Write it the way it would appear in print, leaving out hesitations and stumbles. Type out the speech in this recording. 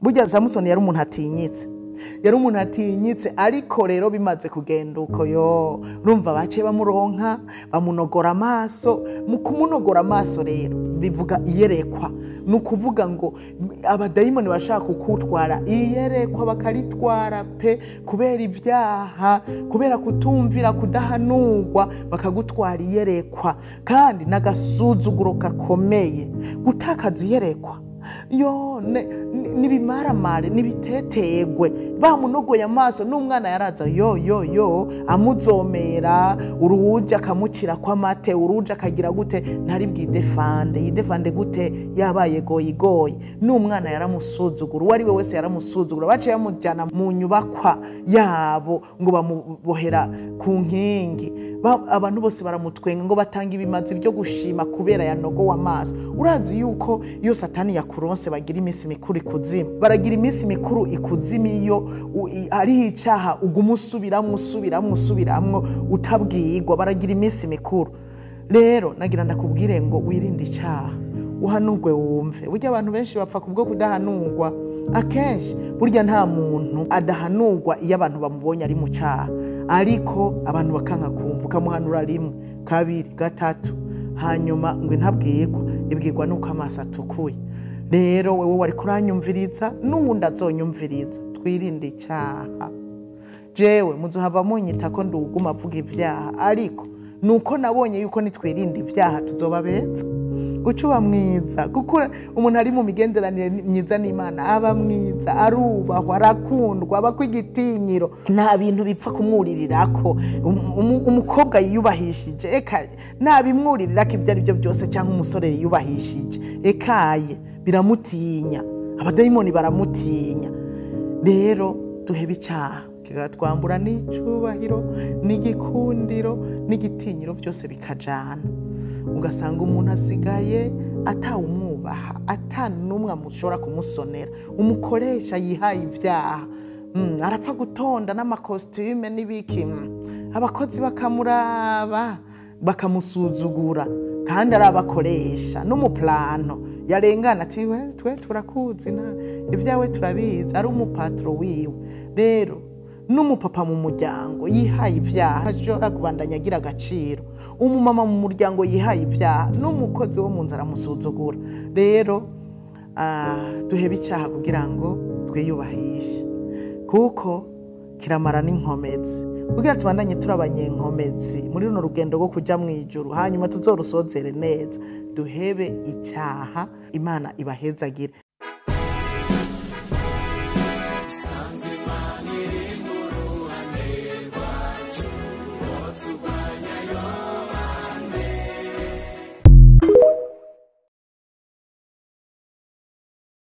Burya Samusoni yari umuntu atinyitse, yari umuntu atinyitse, ariko rero bimaze kugenda uko yo urumva baciye bamuronka, bamunogora amaso. Mu kumunogora amaso rero bivuga iyerekwa, ni ukuvuga ngo abadayimoni bashaka kukutwara iyerekwa bakaritwara pe, kubera ibyaha, kubera kutumvira, kudahanurwa, bakagutwara iyerekwa. Kandi n'agasuzuguro gakomeye gutakaza iyerekwa. Yo nibimaramare, nibitetegwe, bamunogoye amaso n'umwana yaraza yo yo yo amuzomera uruja akamukira kw'amate, uruja akagira gute, ntari bwidefande, yidefande gute yabaye goyigoyi. N'umwana yaramusuzugura, uwo ari we wese yaramusuzugura. Baciye bamujyana mu nyubakwa yabo ngo bamubohera ku nkingi, abantu bose baramutwenga ngo batanga ibimazi byo gushima kubera yanogowe amaso. Urazi yuko iyo Satani yakuronse bagira iminsi mikuru ikuzimu, baragira iminsi mikuru ikuzimu iyo hariho icaha uguma usubiramwo usubiramwo usubiramwo utabwirwa, baragira iminsi mikuru. Rero nagira ndakubwire ngo wirinde icaha, uhanurwe wumve. Burya abantu benshi bapfa kubwo kudahanurwa. Akenshi burya nta muntu adahanurwa iyo abantu bamubonye ari mu caha, ariko abantu bakanka kumva, ukamuhanura rimwe, kabiri, gatatu, hanyuma ngo intabwirwa, ibwirwa nuko amaso atukuye. Rero wewe wari kuranyumviriza n'uwundi azonyumviriza, twirinde icaha. Jewe muzohava munyita ko nduguma avuga ivyaha, ariko nuko nabonye yuko nitwirinda ivyaha tuzoba beza. Guca uba mwiza, gukura umuntu ari mu migenderanire myiza n'Imana aba mwiza, arubahwa, arakundwa, aba kw'igitinyiro, nta bintu bipfa kumwuririrako. Umukobwa yiyubahishije, eka nta bimwuririrako ibyo ari byo byose, cyangwa umusore yiyubahishije, ekaye biramutinya, abadayimoni baramutinya. Rero duhebe icaha kikatwambura n'icubahiro n'igikundiro n'igitinyiro, byose bikajana. Ugasanga umuntu asigaye atawumwubaha, ata n'umwe amushobora kumusonera. Umukoresha yihaye ivyaha, arapfa gutonda n'amakositime n'ibiki, abakozi bakamuraba bakamusuzugura, kandi arabakoresha n'umuplano yarengana ati we twe turakuzi na ibyawe turabizi, ari umupatro wiwe. Rero n'umupapa mu muryango yihaye ivyaha ashobora kubandanya agira agaciro, umumama mu muryango yihaye ivyaha n'umukozi wo mu nzu aramusuzugura. Rero duhebe icyaha kugira ngo twiyubahishe, kuko kiramara n'inkomezi, kugira tubandanye turi abanyenkomezi muri runo rugendo rwo kuja mu ijuru, hanyuma tuzorusozere neza. Duhebe icyaha, Imana ibahezagire.